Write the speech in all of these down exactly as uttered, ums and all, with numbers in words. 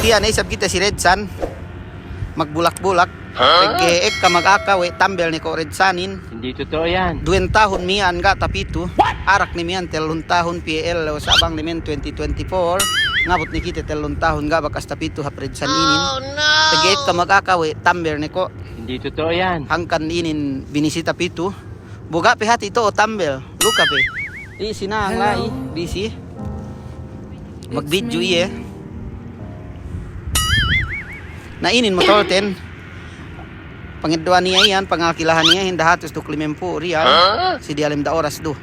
Iyan, isab kite si Redsan magbulak-bulak. Pegge' ekka magaka we' tambel ne ko' Redsanin. Hindi totoo yan. Duwen tahun miya'an ga' tapitu. Arak ne miya'an tellun tahun piye ellew, sa' bang ne miya'an twenty twenty-four. Ngabut ne kite tellun tahun ga' bakas tapitu hap Redsan inin. Pegge' ekka magaka we' tambel ne ko'. Hindi totoo yan. Hangkan inin binisita pitu. Bu ga' pe hati' to'o tambel, luka pe. Iye sinang la'i, busy. Magbidju iye. Na inin motolten. Pangeddo'an iye iyan, pangalkilahan iyehin dahatus duk limempū' riyal. Si diyalem da oras du.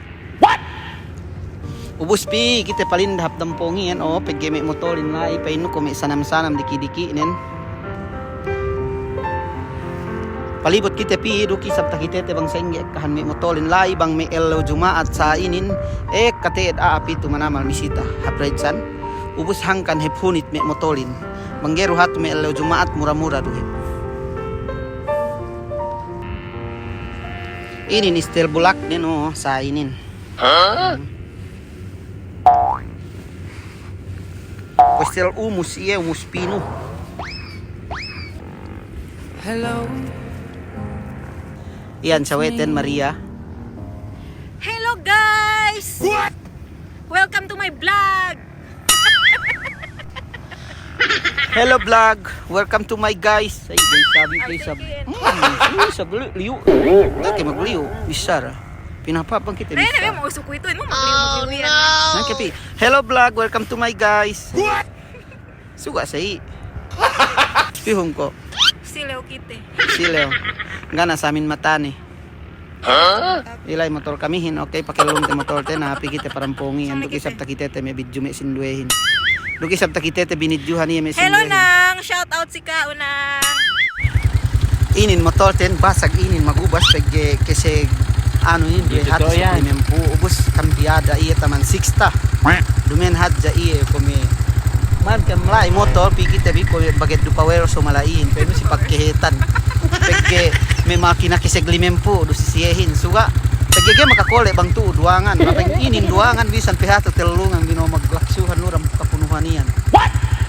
Ubus pī kite palinda hap dampong iyan, o, pegge' me' motolin la'i, pa'innu ko' me' sanam-sanam diki'-diki'nen. Palibut kite pī, duk isab takitete bang sa'ingge ekkahan me' motolin la'i, bang me' ellew Juma'at sa' inin, ekka te'ed a'a pitu manamal misita hap Redsan. Ubus hangkan hep hunit me' motolin. Bang ga'i du hatu me' ellew Juma'at, mura-mura du hep. Inin istel bulaknen, o, sa' inin. Hah? Pastel umus iye, umus pinu. Hello. Iyan saweten Maria. Hello, guys. What? Welcome to my vlog. Hello, vlog. Welcome to my guys. Ay, guys, sabi ko, ay, sabi. Sige. Hmm, sige, sabi, liyu. Dati magliyu. Bisara. Pinapapang kite, bisa. Ay, nabi, mausuku itu, inu, magliyu, magliyu yan. Nangkepi. Hello, vlog. Welcome to my guys. What? Suga' sa'i. Pihun ko'. Silew kite. Silew. Ga' na samin matane. Hah? Ilay motor kamihin, okey, pakellum te motor te, na pī kite parampongi, duk isab takitete me' bidju me' sinduwehin. Duk isab takitete binidjuhan iye me' sinduwehin. Hello, Nang. Shout out si ka'u, Nang. Inin motor ten, basag inin magubas, pegge' keseg anu inin, duwe hatus limempū', ubus kambiyada iye taman sixta. Dumen hadja iye, kuwe' me' man kan la'i motor, pī kite bi kuwe' bageddu Power so mala'ihin, pegge' si pagkehetan. Pegge' me' makina keseg limempū' du si siyehin, suga'. Pegge' ga'i makakole' bang tu'u duwangan, bang inin duwangan bisan pe hatu tellungan bino'o maglaksuhan luram kapunuhan iyan.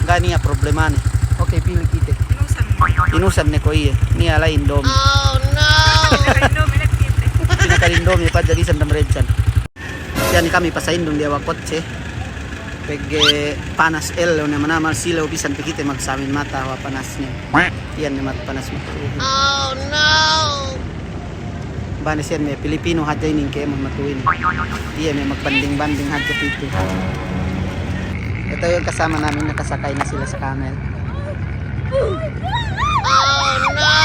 Ga' niya' problemane. Okey, pili' kite. Inusan. Inusan ne ko' iye. Niya' la'i Indomie. Oh, no! Indomie ne kite. Pinaka Indomie pa jadi sandam Redsan. Siyan kami pasa'indung diyawa' kotse. Pegge' panas ellew ne manamal, silew bisan pe kite magsamin mata hawal panasne. Iyan ne mat panas mata. Oh, no! Bane siyan me' Pilipino hadja inin kēmon matu'u inin. Iye me' magbanding-banding hadja pitu. Ito yung kasama namin, nakasakay na sila sa camel. Oh, no!